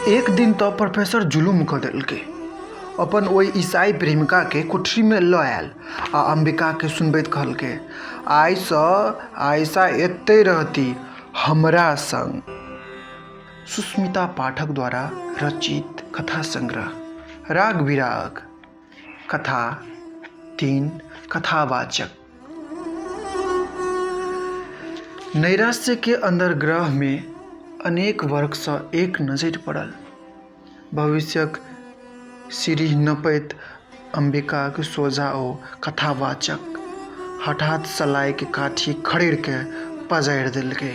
एक दिन तऽ प्रोफेसर जुलुम कऽ देलकै। अपन ओहि ईसाई प्रेमिकाके कोठरीमे लऽ आयल आ अम्बिकाके सुनबैत कहलकै, आइसँ आयशा एतहि रहती हमरा संग। सुस्मिता पाठक द्वारा रचित कथा संग्रह राग विराग कथा 3 कथावाचक। नैराश्यके अन्दरग्रहमे अनेक वर्गसँ एक नजरि पड़ल। भविष्यक सिरीह नपैत अम्बिकाक सोझाँ ओ कथावाचक हठात् सलाइक काठी खड़ेर कऽ पजारि देलकै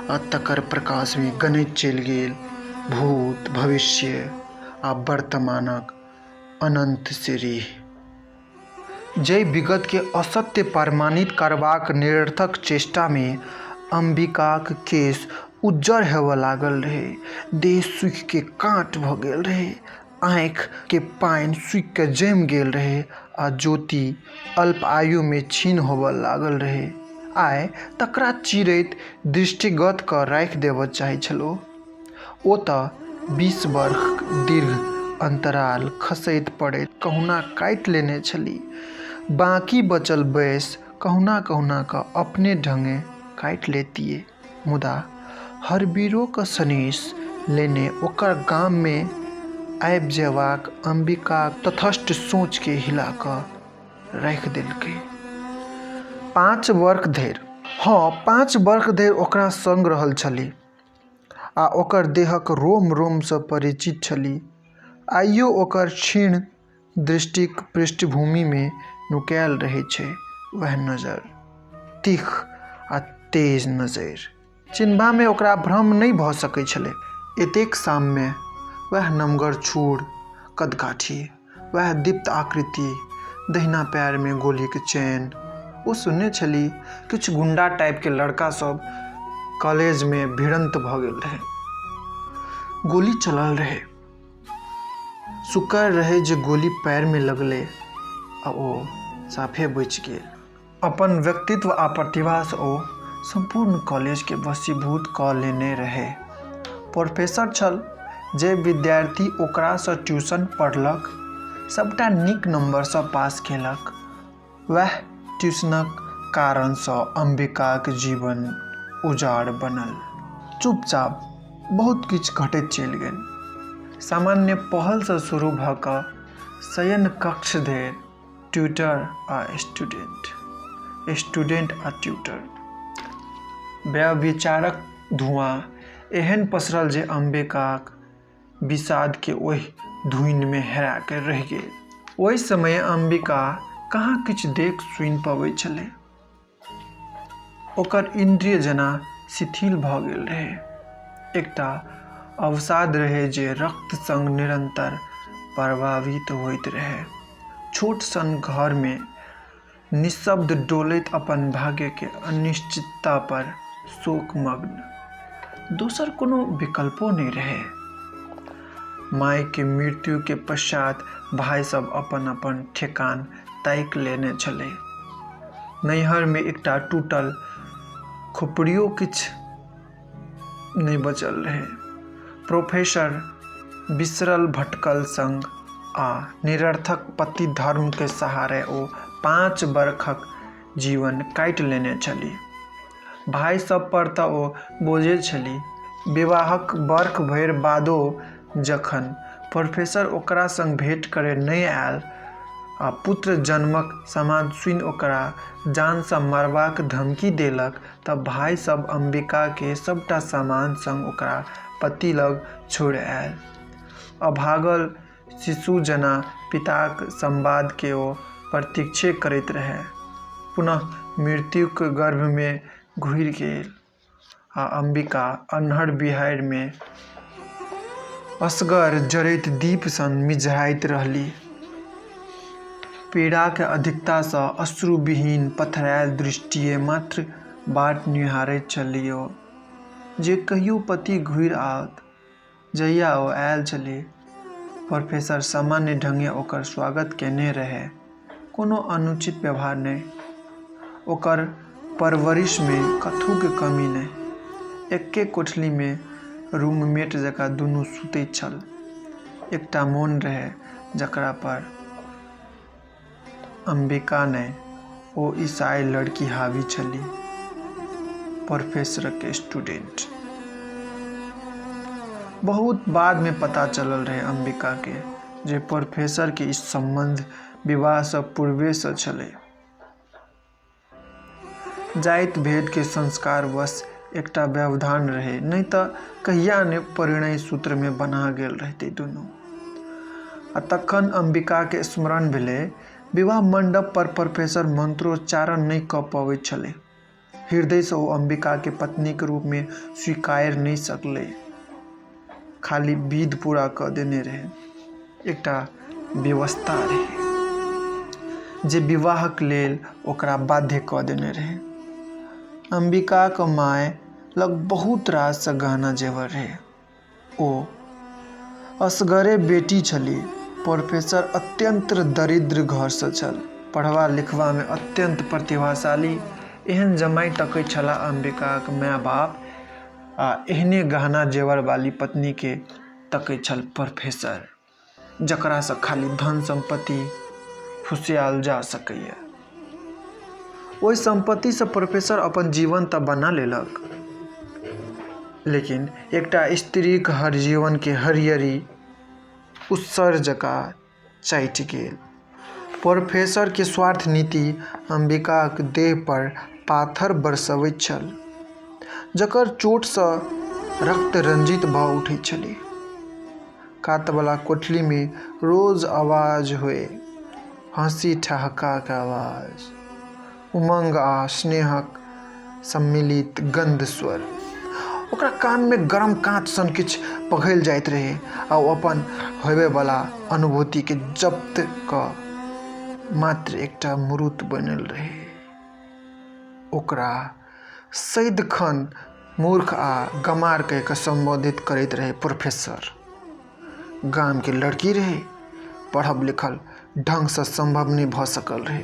आ तकर प्रकाशमे गनैत चलि गेल भूत, भविष्य आ वर्तमानक अनन्त सिरीह। जाहि विगतकेँ असत्य प्रमाणित करबाक निरर्थक चेष्टामे अम्बिकाक केश उज्जर हेबऽ लागल रहै, देह सूखिकऽ काँट भऽ गेल रहै, आँखिके पानि सूखिकऽ जमि गेल रहै आ ज्योति अल्प आयुमे क्षीण होबऽ लागल रहै, आइ तकरा चीरैत दृष्टिगत कऽ राखि देबऽ चाहैत छल ओ। ओ तऽ 20 बर्खक दीर्घ अन्तराल खसैत-पड़ैत कहुना काटि लेने छलि। बाँकी बचल बएस कहुना-कहुना कऽ अपने ढंगे काटि लेतिऐ। मुदा हरबीरोक सनेस लेने ओकर गाममे आबि जएबाक अम्बिकाक तटस्थ सोचकेँ हिला कऽ राखि देलकै। पाँच बर्ख धरि, हँ, पाँच बर्ख धरि ओकरा संग रहल छलि। आ ओकर देहक रोम-रोमसँ परिचित छलि। आइयो ओकर क्षीण दृष्टिक पृष्ठभूमिमे नुकायल रहैत छै वएह नजर। तीख आ तेज नजरि। चिन्हबामे ओकरा भ्रम नहि भऽ सकैत छलै। एतेक साम्य, वएह नमगर छूर, कदकाठी, वएह दीप्त आकृति, दहिना पएरमे गोलीक चेन्ह। ओ सुनने छलि किछु गुण्डा टाइपके लड़का सभ कॉलेजमे भिड़न्त भऽ गेल रहै। गोली चलल रहै। शुक्र रहै जे गोली पएरमे लगलै आ ओ साफे बचि गेल। अपन व्यक्तित्व आ प्रतिभासँ ओ सम्पूर्ण कॉलेजकेँ वशीभूत कऽ लेने रहै। प्रोफेसर छल जे विद्यार्थी ओकरासँ ट्यूशन पढ़लक, सभटा नीक नम्बरसँ पास केलक। वएह ट्यूशनक कारणसँ अम्बिकाक जीवन उजाड़ बनल। चुपचाप बहुत किछु घटैत चलि गेल। सामान्य पहलसँ शुरू भऽ कऽ शयन कक्ष धरि ट्यूटर आ स्टूडेंट, स्टूडेंट आ ट्यूटर। व्यभिचारक धुआँ एहन पसरल जे अम्बिकाक विषादकेँ ओहि धुनिमे हेरा कऽ रहि गेल। ओहि समय अम्बिका कहाँ किछु देख सुनि पबैत छलै। ओकर इन्द्रिय जेना शिथिल भऽ गेल रहै। एकटा अवसाद रहै जे रक्त संग निरन्तर प्रभावित होइत रहै। छोट सन घरमे निःशब्द डोलैत अपन भाग्यके अनिश्चितता पर शोकमग्न। दोसर कोनो विकल्पो नहि रहै। मायके मृत्युके पश्चात भाइ सब अपन-अपन ठेकान ताकि लेने छलै। नैहरमे एकटा टूटल खोपड़ियो किछु नहि बचल रहै। प्रोफेसर बिसरल भटकल संग आ निरर्थक पति धर्मके सहारे ओ 5 बरखक जीवन काटि लेने छली। भाइ सब पर तऽ ओ बोझे छली। विवाहक बर्ख भरि बादो जखन प्रोफेसर ओकरा संग भेंट करय नहि आयल आ पुत्र जन्मक समाद सुनि ओकरा जानसँ मारबाक धमकी देलक तऽ भाइ सब अम्बिकाके सबटा सामान संग ओकरा पति लग छोड़ि आयल। अभागल शिशु जेना पिताक संवादके ओ प्रतीक्षे करैत रहय। पुनः मृत्युक गर्भमे घुरि गेल आ अम्बिका अन्हर-बिहाड़िमे असगर जरैत दीप सन मिझाइत रहलि। पीड़ाक अधिकतासँ अश्रुविहीन पथरायल दृष्टिएँ मात्र बाट निहारैत छलीह ओ, जे कहियो पति घुरि आओत। जहिया ओ आयल छलि, प्रोफेसर सामान्य ढंगे ओकर स्वागत केने रहै। कोनो अनुचित व्यवहार नहि। ओकर परवरिशमे कथूक कमी नहि। एक्के कोठलीमे रूममेट जकाँ दुनू सुतैत छल। एकटा मौन रहै जकरा पर अम्बिका नहि, ओ ईसाई लड़की हावी छली, प्रोफेसरक स्टूडेंट। बहुत बादमे पता चलल रहै अम्बिकाके जे प्रोफेसरके ई सम्बन्ध विवाहसँ पूर्वेसँ छलै। जाति भेदके संस्कारवश एकटा व्यवधान रहै, नहि तऽ कहिया ने परिणय सूत्रमे बन्हा गेल रहितै दुनू। आ तखन अम्बिकाके स्मरण भेलै, विवाह मण्डप पर प्रोफेसर मन्त्रोच्चारण नहि कऽ पबैत छलै। हृदयसँ ओ अम्बिकाके पत्नीक रूपमे स्वीकारि नहि सकलै। खाली विध पूरा कऽ देने रहै। एकटा व्यवस्था रहै जे विवाहक लेल ओकरा बाध्य कऽ देने रहै। अम्बिकाक माय लग बहुत रास गहना जेवर रहै। ओ असगरे बेटी छली। प्रोफेसर अत्यन्त दरिद्र घरसँ छल। पढ़बा लिखबामे अत्यन्त प्रतिभाशाली। एहन जमाइ तकैत छलाह अम्बिकाक माय-बाप आ एहने गहना जेवर वाली पत्नीके तकैत छल प्रोफेसर, जकरासँ खाली धन सम्पत्ति फुसियाएल जा सकैए। ओहि सम्पत्तिसँ प्रोफेसर अपन जीवन तऽ बना लेलक, लेकिन एकटा स्त्रीक हर जीवनके हरियरी उसर जकाँ चाटि गेल। प्रोफेसरके स्वार्थ नीति अम्बिकाक देह पर पाथर बरसबैत छल, जकर चोटसँ रक्त रंजित भऽ उठैत छलै। कातवला कोठलीमे रोज आवाज होइ, हँसी ठहाकाक आवाज, उमंग आ स्नेहक सम्मिलित गन्ध स्वर। ओकरा कानमे गरम काँच सन किछु पघिल जाइत रहै आ ओ अपन होबयवला अनुभूतिके जब्त कऽ मात्र एकटा मुरुत बनल रहै। ओकरा सदिखन मूर्ख आ गमार कहि कऽ सम्बोधित करैत रहै प्रोफेसर। गामके लड़की रहै, पढ़ब लिखल ढङ्गसँ सम्भव नहि भऽ सकल रहै।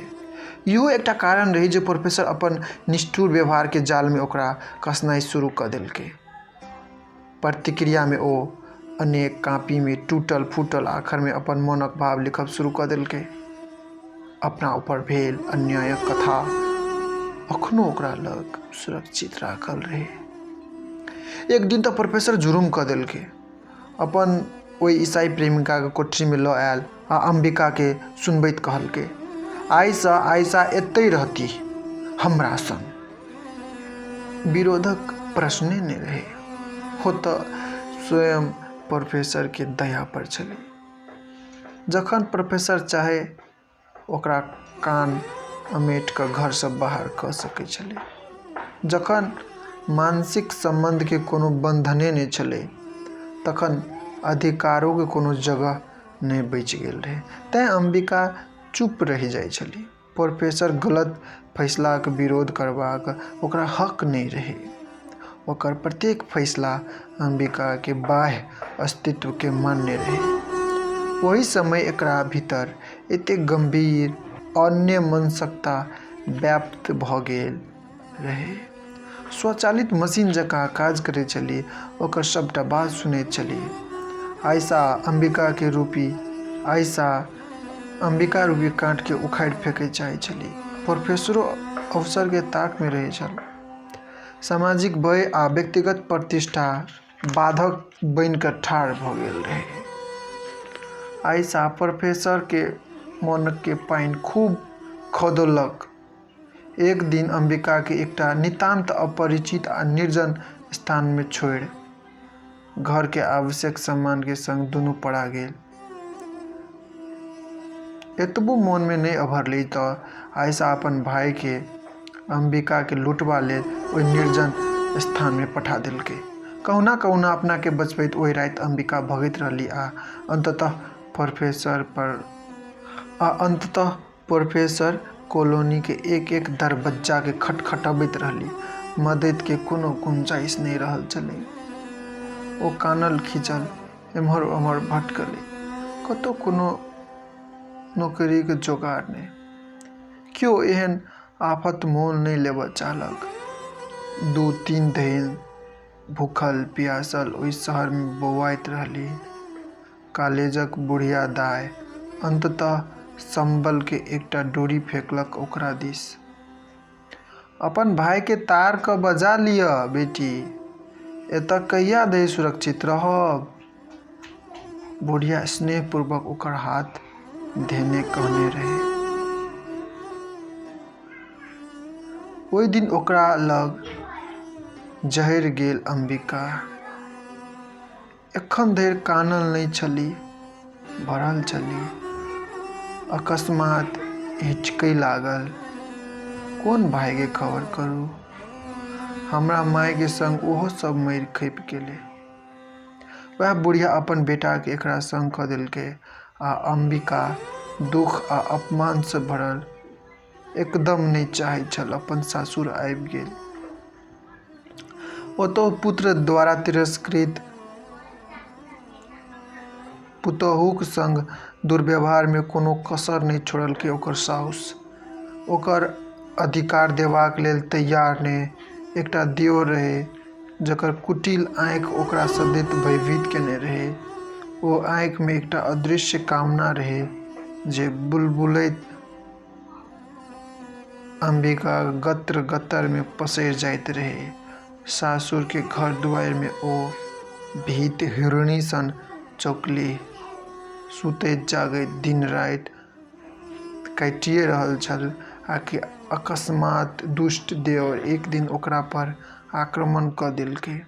इहो एकटा कारण रहै जे प्रोफेसर अपन निष्ठुर व्यवहारके जालमे ओकरा कसनाइ शुरू कऽ देलकै। प्रतिक्रियामे ओ अनेक कापीमे टूटल फूटल आखरमे अपन मोनक भाव लिखब शुरू कऽ देलकै। अपना ऊपर भेल अन्यायक कथा अखनो ओकरा लग सुरक्षित राखल रहै। एक दिन तऽ प्रोफेसर जुर्म कऽ देलकै। अपन ओहि ईसाई प्रेमिकाके कोठरीमे लऽ आयल आ अम्बिकाके सुनबैत कहलकै, आइसँ आयशा एतहि रहती हमरा संग। विरोधक प्रश्ने नहि रहै। ओ तऽ स्वयं प्रोफेसरके दया पर छलै। जखन प्रोफेसर चाहै ओकरा कान अमेट कऽ घरसँ बाहर कऽ सकै छलै। जखन मानसिक सम्बन्धके कोनो बन्धने नहि छलै तखन अधिकारोके कोनो जगह नहि बचि गेल रहै। तेँ अम्बिका चुप रहि जाइ छली। प्रोफेसर गलत फैसलाक विरोध करबाक ओकरा हक नहि रहै। ओकर प्रत्येक फैसला अम्बिकाके बाह्य अस्तित्वके मान्य रहै। ओहि समय एकरा भीतर एतेक गम्भीर अन्यमनस्कता व्याप्त भऽ गेल रहै। स्वचालित मशीन जकाँ काज करैत छली, ओकर सभटा बात सुनैत छली। आयशा अम्बिकाके रूपी आयशा अम्बिका रूपी काँटके उखाड़ि फेकय चाहैत छली। प्रोफेसरो अवसरके ताकमे रहैत छल। सामाजिक भय आ व्यक्तिगत प्रतिष्ठा बाधक बनि कऽ ठाढ़ भऽ गेल रहै। आयशा प्रोफेसरके मोनके पानि खूब खदोलक। एक दिन अम्बिकाके एकटा नितान्त अपरिचित आ निर्जन स्थानमे छोड़ि घरके आवश्यक सामानके संग दुनू पड़ा गेल। एतबो मोनमे नहि अभरलै तऽ आयशा अपन भायके अम्बिकाके लूटबा लेल ओहि निर्जन स्थानमे पठा देलकै। कहुना कहुना अपनाके बचबैत ओहि राति अम्बिका भगैत रहली आ अन्ततः प्रोफेसर कॉलोनीके एक-एक दरबज्जाके खटखटबैत रहली। मदतिके कोनो गुंजाइश नहि रहल छलै। ओ कानल-खीझल एम्हर-ओम्हर भटकलै। कतौ कोनो नोकरीक जोगाड़ नहि। केओ एहन आफत मोल नहि लेबऽ चाहलक। 2-3 दिन भूखल पियासल ओहि शहरमे बौआइत रहलीह। कालेजक बुढ़िया दाय अन्ततः सम्बलके एकटा डोरी फेकलक ओकरा दिस। अपन भाइके तार कऽ बजा लिअ बेटी, एतऽ कहिया धरि सुरक्षित रहब? बुढ़िया स्नेहपूर्वक ओकर हाथ धेने कहने रहै। ओहि दिन ओकरा लग जहरि गेल अम्बिका। एखन धरि कानल नहि छलीह, भरल छलीह। अकस्मात हिचकय लागल, कोन भाइके खबर करू? हमरा मायके संग ओहो सभ मरि खपि गेलै। वएह बुढ़िया अपन बेटाके एकरा संग कऽ देलकै आ अम्बिका दुख आ अपमानसँ भरल एकदम नहि चाहैत छल अपन सासुर आबि गेल। ओतहु पुत्र द्वारा तिरस्कृत पुतोहुक संग दुर्व्यवहारमे कोनो कसर नहि छोड़लकै ओकर साउस। ओकर अधिकार देबाक लेल तैयार नहि। एकटा दियोर रहै जकर कुटिल आँखि ओकरा सदति भयभीत केने रहै। ओ आँखिमे एकटा अदृश्य कामना रहै जे बुलबुलैत अम्बिकाक गत्र-गत्तरमे पसरि जाइत रहै। सासुरके घर-दुआरिमे ओ भीत हिरणी सन चौंकलीह। सुतैत-जागैत दिन-राति काटिए रहल छल आकि अकस्मात दुष्ट देओर एक दिन ओकरा पर आक्रमण कऽ देलकै।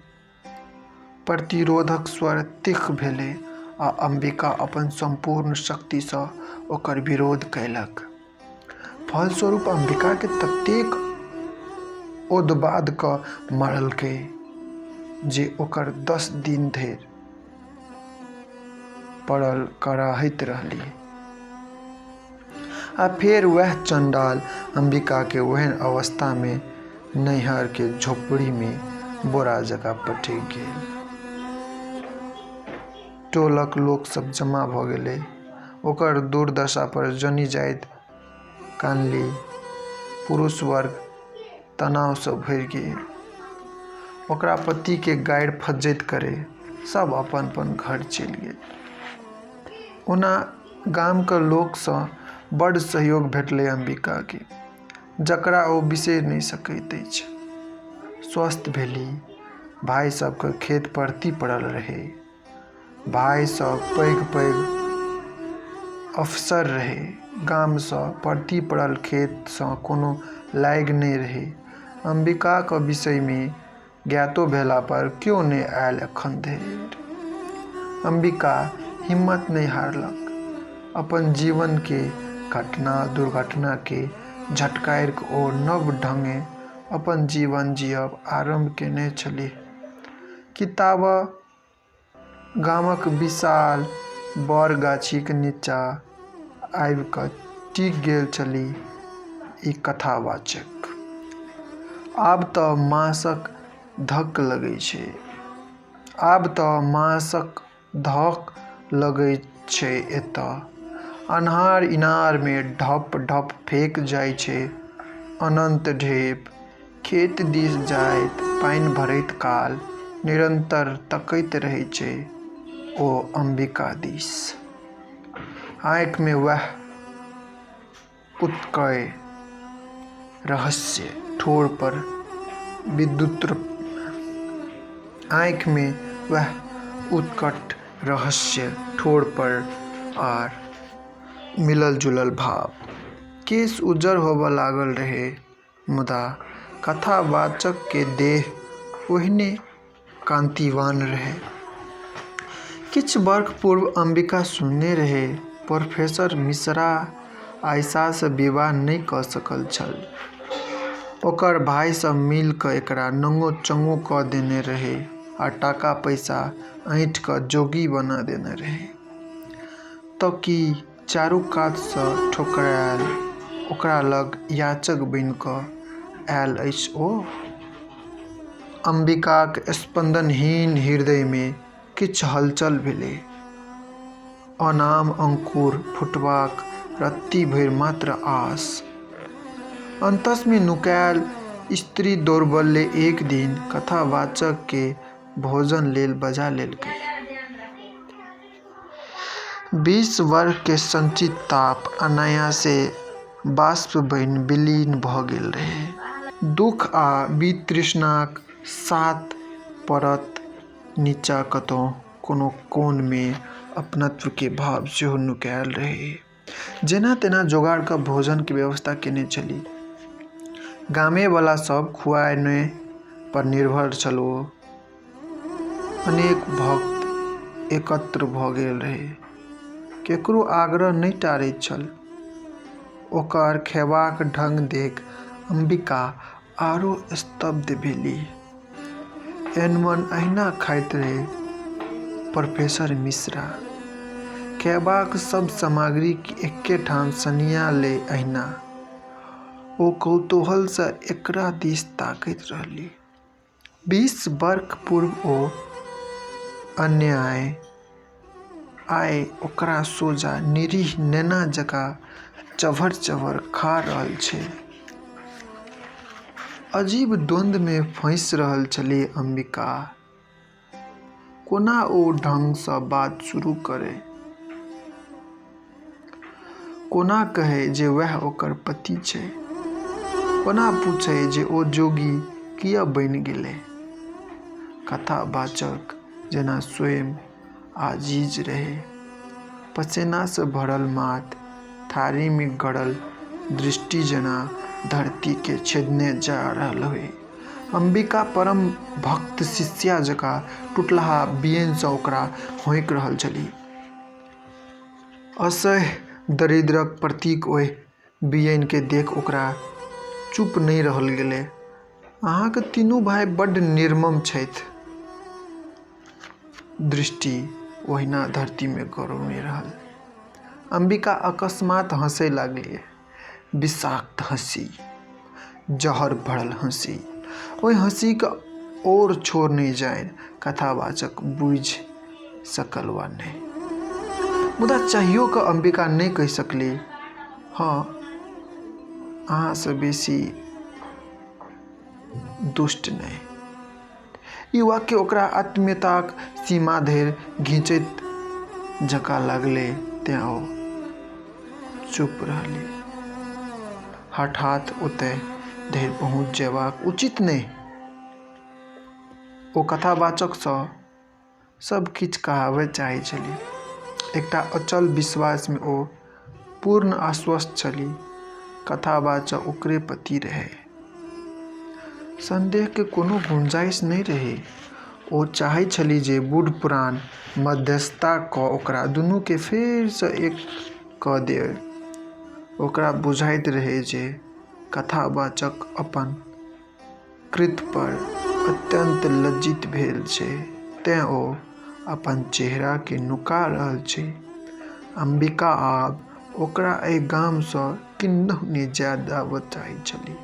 प्रतिरोधक स्वर तीख भेलै आ अम्बिका अपन सम्पूर्ण शक्तिसँ ओकर विरोध कयलक। फलस्वरूप अम्बिकाकेँ ततेक ओदबाद कऽ मारलकै जे ओकर 10 दिन धरि पड़ल कराहैत रहलीह। आ फेर वएह चण्डाल अम्बिकाकेँ ओहन अवस्थामे नैहरके झोपड़ीमे बोरा जकाँ पटकि गेल। टोलक लोक सभ जमा भऽ गेलै। ओकर दुर्दशा पर जनी-जाति कानलि। पुरुष वर्ग तनावसँ भरि गेल। ओकरा पतिके गारि फज्झति करै। सभ अपन-अपन घर चलि गेल। ओना गामके लोकसँ बड्ड सहयोग भेटलै अम्बिकाके, जकरा ओ बिसरि नहि सकैत अछि। स्वस्थ भेलीह। भाइ सभके खेत परती पड़ल रहै। भाइ सभ पैघ-पैघ अफसर रहै। गामसँ परती पड़ल खेतसँ कोनो लागि नहि रहै। अम्बिकाक विषयमे ज्ञातो भेलापर क्यो नहि आयल एखन धरि। अम्बिका हिम्मत नहि हारलक। अपन जीवनके घटना-दुर्घटनाकेँ झटकारि कऽ ओ नव ढंगे अपन जीवन जीयब आरम्भ केने छलीह कि ताबे गामक विशाल बड़ गाछीक नीचाँ आबि कऽ टिक गेल छलीह ई कथावाचक। आब तऽ मासक धक लगै छै। आब तऽ मासक धक लगै छै एतऽ। अन्हार इनारमे ढप-ढप फेक जाइ छै अनन्त ढेप। खेत दिस जाइत पानि भरैत काल निरन्तर तकैत रहै छै ओ अम्बिका दिस। आँखिमे वएह उत्कट रहस्य, ठोर पर विद्युत आँखिमे वएह उत्कट रहस्य, ठोर पर आर मिलल-जुलल भाव। केश उज्जर होबऽ लागल रहै मुदा कथावाचकके देह ओहने कान्तिवान रहै। किछु बर्ख पूर्व अम्बिका सुनने रहै, प्रोफेसर मिश्रा आयशासँ विवाह नहि कऽ सकल छल। ओकर भाइ सभ मिलि कऽ एकरा नंगो-चंगो कऽ देने रहै आ टाका-पैसा ऐंठि कऽ जोगी बना देने रहै। तँ की चारू कातसँ ठोकरायल ओकरा लग याचक बनि कऽ आयल अछि ओ? अम्बिकाक स्पन्दनहीन हृदयमे किछु हलचल भेलै। अनाम अंकुर फुटबाक रत्ती भरि मात्र आस। अन्तसमे नुकायल स्त्री दौर्बल्य एक दिन कथावाचककेँ भोजन लेल बजा लेलकै। 20 वर्ष के संचित ताप अनायासे बाष्प बनि विलीन भ गेल रहै। दुख आ वितृष्णाक सात परत नीचा कतहु कोनो कोन मे अपनत्व के भाव सेहो नुकायल रहै। जेना-तेना जोगाड़ क भोजन के व्यवस्था केने छलि। गामेवला सभ खुअयने पर निर्भर छल ओ। अनेक भक्त एकत्र भ गेल रहै। केकरो आग्रह नहि टारैत छल। ओकर खयबाक ढंग देखि अंबिका आरो स्तब्ध भेलीह। एनमन एहिना खाइत रहै प्रोफेसर मिश्रा। खयबाक सभ सामग्री केँ एक्के ठाम सनिया लै एहिना। ओ कौतूहल सँ एकरा दिस ताकैत रहलि। 20 बर्ख पूर्व ओ अन्याय आइ ओकरा सोझाँ निरीह नेना जकाँ चभर-चभर खा रहल छै। अजीब द्वन्द्व मे फँसि रहल छलीह अंबिका। कोना ओ ढंग सँ बात शुरू करय? कोना कहय जे वैह ओकर पति छै? कोना पूछय जे ओ जोगी किए बनि गेलै? कथावाचक जेना स्वयं आजिज रहय। पसेना सँ भरल माथ, थारी मे गड़ल दृष्टि जेना धरती केँ छेदने जा रहल होइ। अंबिका परम भक्त शिष्या जकाँ टुटलाहा बियनि सँ ओकरा हौंकि रहल छलि। असह्य दरिद्रक प्रतीक ओहि बियनि केँ देखि ओकरा चुप नहि रहल गेलै। अहाँक तीनू भाइ बड्ड निर्मम छथि। दृष्टि ओहिना धरती मे गड़ौने रहल। अंबिका अकस्मात हँसय लागलि। विषाक्त हँसी। जहर भरल हँसी। ओहि हँसीक ओर छोर नहि जानि कथावाचक बूझि सकल वा नहि। मुदा चाहियो कऽ अंबिका नहि कहि सकली, हँ, अहाँसँ बेसी दुष्ट नहि। ई वाक्य ओकरा आत्मीयताक सीमा धरि घीचैत जकाँ लागलै तेँ ओ चुप रहलि। हठात् ओतय धरि पहुँचि जयबाक उचित नहि। ओ कथावाचकसँ सभ किछु कहाबय चाहैत छलीह। एकटा अचल विश्वासमे ओ पूर्ण आश्वस्त छलीह। कथावाचक ओकरे पति रहै। संदेहके कोनो गुंजाइश नहि रहै। ओ चाहैत छलीह जे बूढ़-पुरान मध्यस्थता कऽ ओकरा दुनूकेँ फेरसँ एक कऽ देअय। ओकरा बुझाइत रहै जे कथावाचक अपन कृत्य पर अत्यन्त लज्जित भेल छै तेँ ओ अपन चेहराकेँ नुका रहल छै। अंबिका आब ओकरा एहि गामसँ किन्नहुँ नहि जाय देबय चाहैत छलि।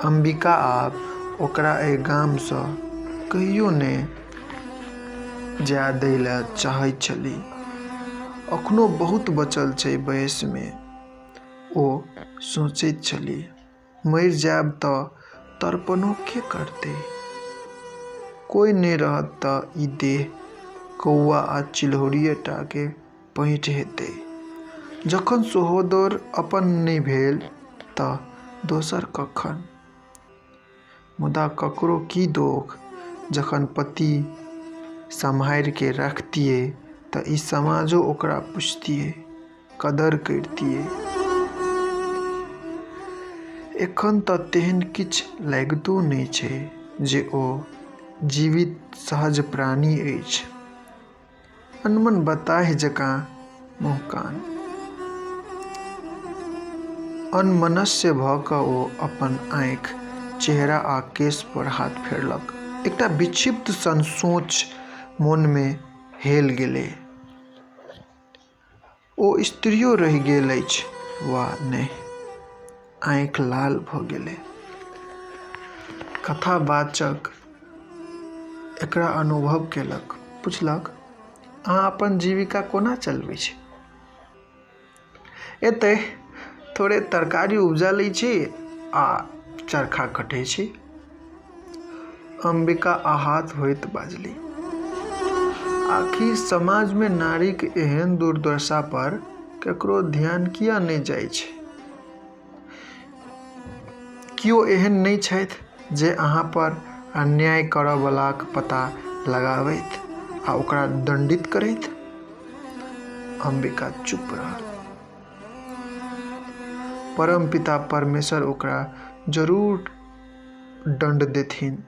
अंबिका आब ओकरा एहि गामसँ कहियो नहि जाय दै लए चाहैत छलि। एखनो बहुत बचल छै बयसमे, ओ सोचैत छलि। मरि जायब तऽ तर्पणो के करतै? कोइ नहि रहत तऽ ई देह कौआ आ चिल्होरिये टा के पैंठ हेतै। जखन सहोदर अपन नहि भेल तऽ दोसर कखन? मुदा ककरो की दोख? जखन पति सम्हारि कऽ रखतियै तऽ ई समाजो ओकरा पुछतियै, कदर करितियै। एखन तऽ तेहन किछु लगितो नहि छै जे ओ जीवित सहज प्राणी अछि। अनमन बताहि जकाँ मुँह-कान। अनमनस्य भऽ कऽ ओ अपन आँखि, चेहरा आ केश पर हाथ फेरलक। एकटा विक्षिप्त सन सोच मोनमे हेल गेलै। ओ स्त्रियो रहि गेल अछि वा नहि? आँखि लाल भऽ गेलै। कथावाचक एकरा अनुभव केलक। पुछलक, अहाँ अपन जीविका कोना चलबै छी? एतहि थोड़े तरकारी उपजा लै छी आ चरखा कटै छी। अम्बिका आहत होइत बाजलि। आखिर समाजमे नारीक एहन दुर्दशा पर ककरो ध्यान किएक नहि जाइ छै? कियो एहन नहि छथि जे अहाँ पर अन्याय करऽ बलाक पता लगाबथि आ ओकरा दण्डित करथि? अम्बिका चुप रहल। परमपिता परमेश्वर ओकरा जरूर दण्ड देथिन।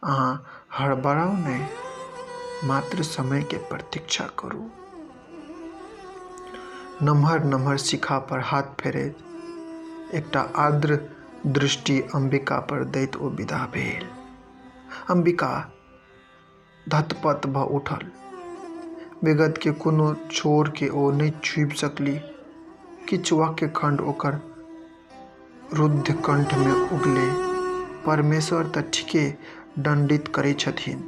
अहाँ हड़बड़ाउ नहि, मात्र समयके प्रतीक्षा करू। नम्हर-नम्हर शिखा पर हाथ फेरैत एकटा आर्द्र दृष्टि अम्बिका पर दैत ओ विदा भेल। अम्बिका धतपत भऽ उठल। विगत के कोनो छोर के ओ नहि छूबि सकली। किछु वाक्य खंड ओकर रुद्ध कंठ मे उगलै, परमेश्वर तऽ ठीके दण्डित करै छथिन।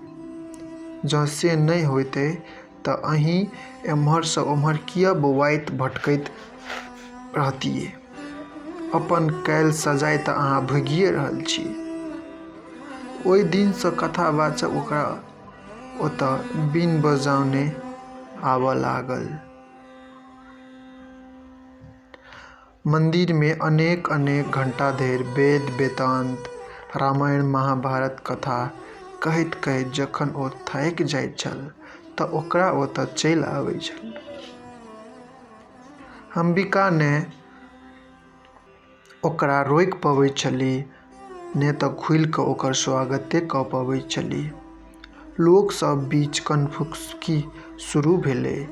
जँ से नहि होइतै तऽ अहीं एम्हरसँ ओम्हर किए बौआइत भटकैत रहतियै? अपन कयल सजाय तऽ अहाँ भोगिए रहल छी। ओहि दिनसँ कथावाचक ओकरा ओतऽ बिन बजौने आबऽ लागल। मन्दिरमे अनेक-अनेक घंटा धरि वेद-वेदान्त, रामायण-महाभारतक कथा कहैत-कहैत जखन ओ थाकि जाइत छल तऽ ओकरा ओतऽ चलि अबैत छल। अम्बिका ने ओकरा रोकि पबैत छलीह ने तऽ खुलि कऽ ओकर स्वागते कऽ पबैत छलीह। लोक सभ बीच कनफुसकी शुरू भेलै।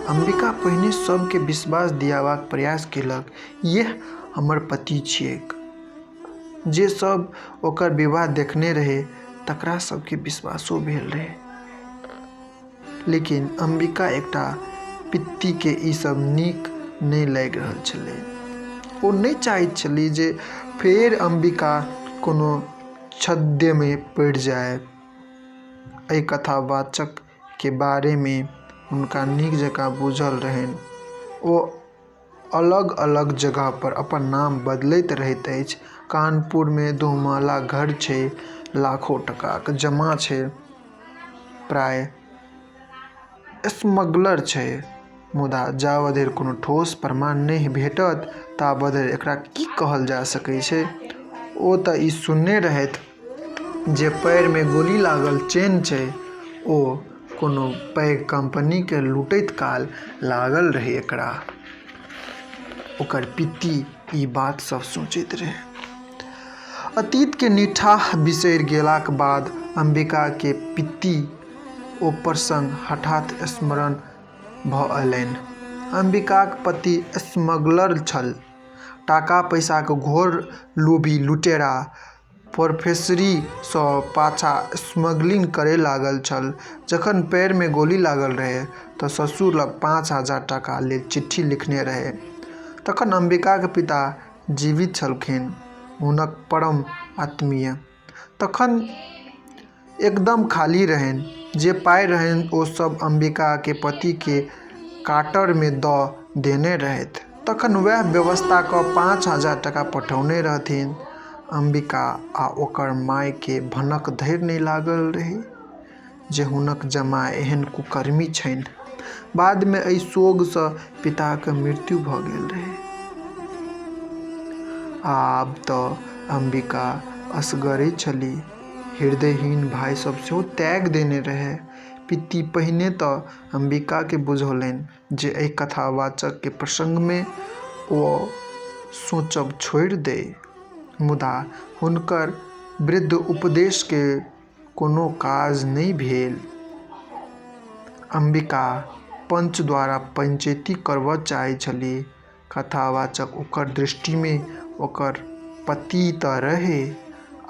अम्बिका पहिने सभकेँ विश्वास दिअयबाक प्रयास केलक, यैह हमर पति छियैक। जे सभ ओकर विवाह देखने रहै तकरा सभकेँ विश्वासो भेल रहै। लेकिन अम्बिका एकटा पित्तीकेँ ई सभ नीक नहि लागि रहल छलै। ओ नहि चाहैत छलीह जे फेर अम्बिका कोनो छद्ममे पड़ि जाय। एहि कथावाचकके बारेमे हुनका नीक जकाँ बुझल रहनि। ओ अलग-अलग जगह पर अपन नाम बदलैत रहैत अछि। कानपुरमे दोमहला घर छै। लाखो टकाक जमा छै। प्रायः स्मगलर छै। मुदा जाबत धरि कोनो ठोस प्रमाण नहि भेटत ताबत धरि एकरा की कहल जा सकैत छै? ओ तऽ ई सुनने रहथि जे पैरमे गोली लागल चेन्ह छै ओ कोनो पैघ कम्पनीकेँ लूटैत काल लागल रहै एकरा। ओकर पित्ती ई बात सभ सोचैत रहै। अतीतकेँ निट्ठाह बिसरि गेलाक बाद अम्बिकाकेँ पित्ती ओ प्रसंग हठात् स्मरण भऽ अयलनि। अम्बिकाक पति स्मगलर छल। टाका-पैसाक घोर लोभी लुटेरा। प्रोफेसरीसँ पाछाँ स्मगलिंग करय लागल छल। जखन पैरमे गोली लागल रहै तऽ ससुर लग 5000 टाका लेल चिट्ठी लिखने रहै। तखन अम्बिकाक पिता जीवित छलखिन, हुनक परम आत्मीय। तखन एकदम खाली रहनि। जे पाइ रहनि ओ सभ अम्बिकाक पतिकेँ क्वार्टरमे दऽ देने रहथि। तखन वैह व्यवस्था कऽ 5000 टाका पठौने रहथिन। अम्बिका आ ओकर मायकेँ भनक धरि नहि लागल रहै जे हुनक जमाय एहन कुकर्मी छनि। बादमे एहि सोगसँ पिताक मृत्यु भऽ गेल रहै। आब तऽ अम्बिका असगरे छलीह। हृदयहीन भाइ सभ सेहो त्यागि देने रहए। पित्ती पहिने तऽ अम्बिकाकेँ बुझौलनि जे एहि कथावाचकके प्रसंगमे ओ सोचब छोड़ि दै। मुदा हुनकर वृद्ध उपदेशके कोनो काज नहि भेल। अम्बिका पंच द्वारा पंचैती करबऽ चाहैत छलीह। कथावाचक ओकर दृष्टिमे ओकर पति तऽ रहै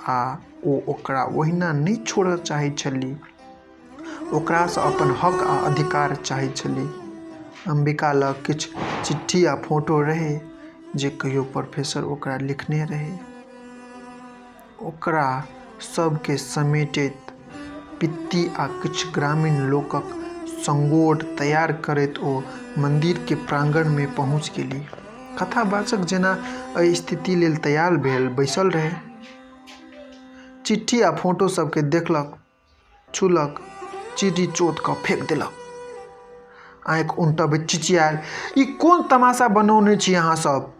आ ओ ओकरा ओहिना नहि छोड़ऽ चाहैत छलीह। ओकरासँ अपन हक आ अधिकार चाहैत छलीह। अम्बिका लग किछु चिट्ठी आ फोटो रहै जे कहियो प्रोफेसर ओकरा लिखने रहै। ओकरा सभकेँ समेटैत पित्ती आ किछु ग्रामीण लोकक सङ्गोर तैयार करैत ओ मन्दिरके प्राङ्गणमे पहुँचि गेलीह। कथावाचक जेना एहि स्थिति लेल तैयार भेल बैसल रहय। चिट्ठी आ फोटो सभकेँ देखलक, छूलक, चिटी चोत कऽ फेक देलक। आँखि उनटबैत चिचियायल, ई कोन तमाशा बनौने छी अहाँ सभ?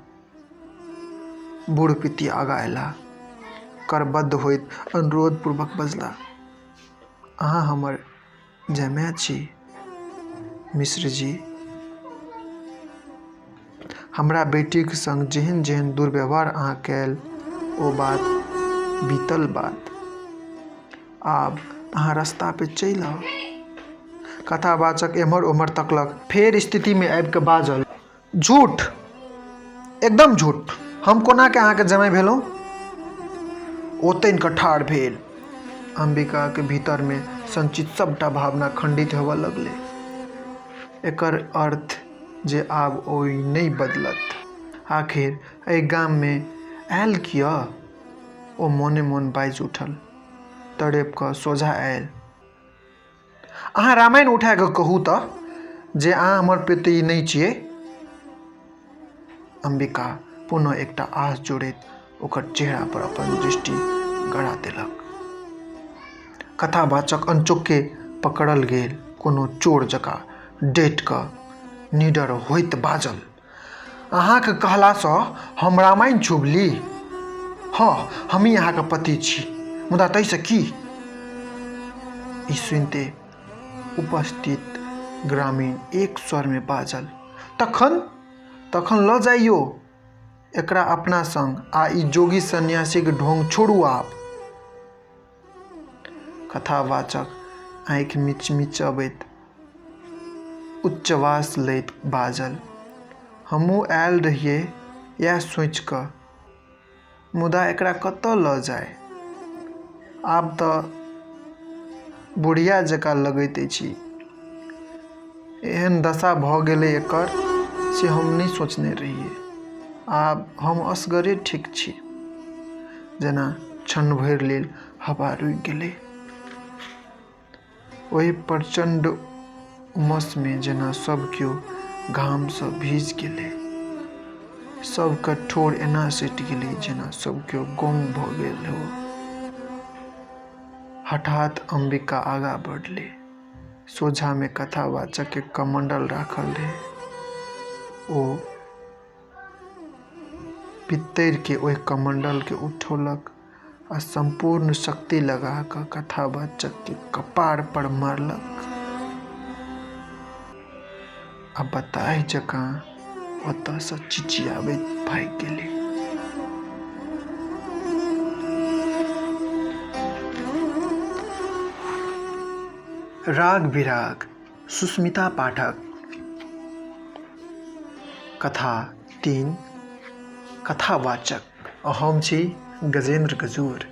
बूढ़ पित्ती आगाँ अयलाह। करबद्ध होइत अनुरोधपूर्वक बजलाह, अहाँ हमर जमाय छी मिश्रजी। हमरा बेटीक संग जेहन-जेहन दुर्व्यवहार अहाँ कयल ओ बात बीतल बात। आब अहाँ रस्ता पर चलि आउ। कथावाचक एम्हर-ओम्हर तकलक। फेर स्थितिमे आबि कऽ बाजल, झूठ! एकदम झूठ! हम कोना कऽ अहाँके जमाय भेलहुँ? ओ तनि कऽ ठाढ़ भेल। अम्बिकाक भीतरमे संचित सभटा भावना खण्डित होबऽ लगलै। एकर अर्थ जे आब ओ नहि बदलत। आखिर एहि गाममे आयल किए? ओ मोने-मोन बाजि उठल। तड़पि कऽ सोझाँ आयल। अहाँ रामायण उठा कऽ कहू तऽ जे अहाँ हमर पति नहि छियै। अम्बिका पुनः एकटा आस जोड़ैत ओकर चेहरा पर अपन दृष्टि गड़ा देलक। कथावाचक अनचोक्के पकड़ल गेल कोनो चोर जकाँ डटि कऽ निडर होइत बाजल, अहाँक कहलासँ हम रामायण छूबि ली? हँ, हमही अहाँक पति छी, मुदा ताहिसँ की? ई सुनिते उपस्थित ग्रामीण एक स्वरमे बाजल, तखन? तखन लऽ जाइयौ एकरा अपना संग आ ई जोगी सन्यासीक ढोंग छोड़ू आब। कथावाचक आँखि मिचमिचबैत उच्छ्वास लैत बाजल, हमहूँ आयल रहियै यैह सोचि कऽ। मुदा एकरा कतऽ लऽ जाइ? आब तऽ बुढ़िया जकाँ लगैत अछि ई। एहन दशा भऽ गेलै एकर से हम नहि सोचने रहियै। आब हम असगरे ठीक छी। जेना क्षण भरि लेल हवा रुकि गेलै। ओहि प्रचण्ड उमसमे जेना सभ केओ घामसँ भीजि गेलै। सभके ठोर एना सटि गेलै जेना सभ केओ गोंग भऽ गेल हो। हठात अम्बिका आगाँ बढ़लै। सोझाँमे कथावाचकके कमण्डल राखल रहै। ओ पित्तरिके ओहि कमण्डलके उठौलक आ सम्पूर्ण शक्ति लगा कऽ कथावाचकके कपार पर मारलक आ बताहि जकाँ ओतऽसँ चिचियाबैत भागि गेलै। राग विराग सुस्मिता पाठक कथा 3 कथावाचक। हम छी गजेन्द्र गजूर।